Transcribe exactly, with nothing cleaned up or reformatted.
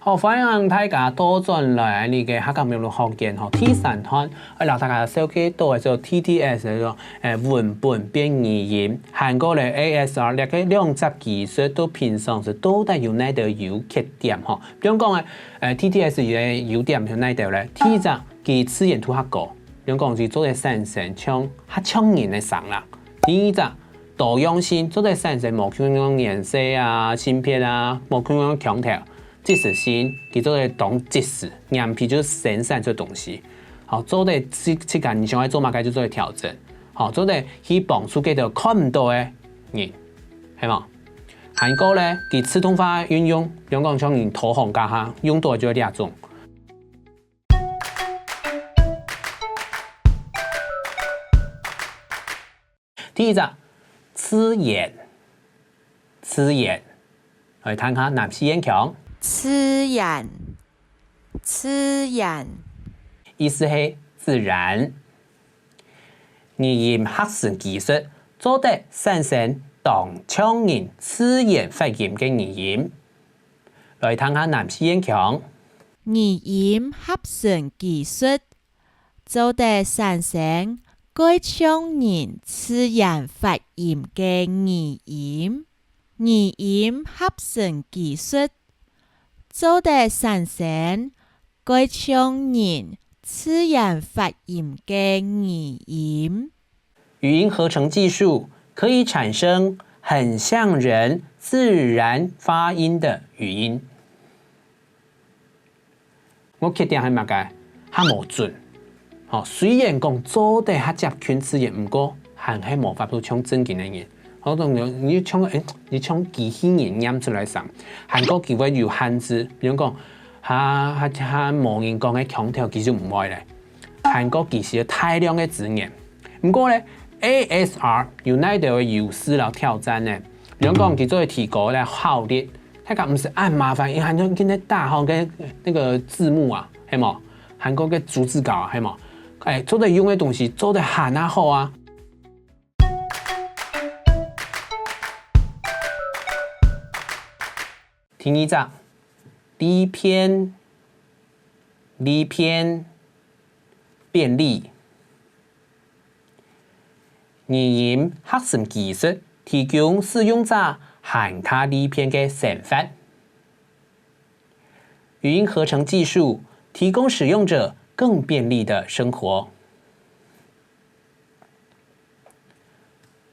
好，歡迎大家倒轉來𠊎个客家網路學院吼。第三段，愛摎大家紹介到个就T T S个，誒，文本變語音，還過咧A S R這个兩隻技術，都平常時到底有哪兜有缺點吼？比如講誒，誒，T T S个優點有哪兜咧？第一隻，佢自然度較高，比如講佢做得產生像較像人个聲啦。第二隻，多樣性，做得產生無共樣顏色啊、性別啊、無共樣腔調。 即時性，佢做得當即時，黏皮就生產出東西。好，做得自自家你想愛做麼个就做得調整。好，做得去幫助該兜看毋到个人，係無？還過咧，佢自動化運用，比如講像你投行家下用到就係這種。第一隻，自然，自然，來聽下南四縣腔。自然，自然。意思係自然。語音合成技術做得產生當像人自然發音个語音。來聽下南四縣腔。語音合成技術 做得產生蓋像人自然發音个語音。語音合成技術做得產生蓋像人自然發音个語音。語音合成技術可以產生很像人自然發音的語音。 無缺點係麼个？較無準。吼，雖然講做得較接近自然，毋過還係無法度像正經个人。好，當然你像，誒，你像機器人唸出來聲，還過佢會有限制，比如講，較較較無人講个腔調，佢就毋會咧。還過佢需要大量个資源。毋過咧，A S R有哪兜个優勢摎挑戰呢？比如講，佢做得提高咧效率， 大家毋使恁麻煩，因為還用今天大號跟那個字幕啊，係無？還過个逐字稿啊，係無？誒，做得用个東西做得還較好啊。第二隻，利便，利便，便利。語音合成技術提供使用者還較利便个生活。 語音合成技術提供使用者更便利的生活。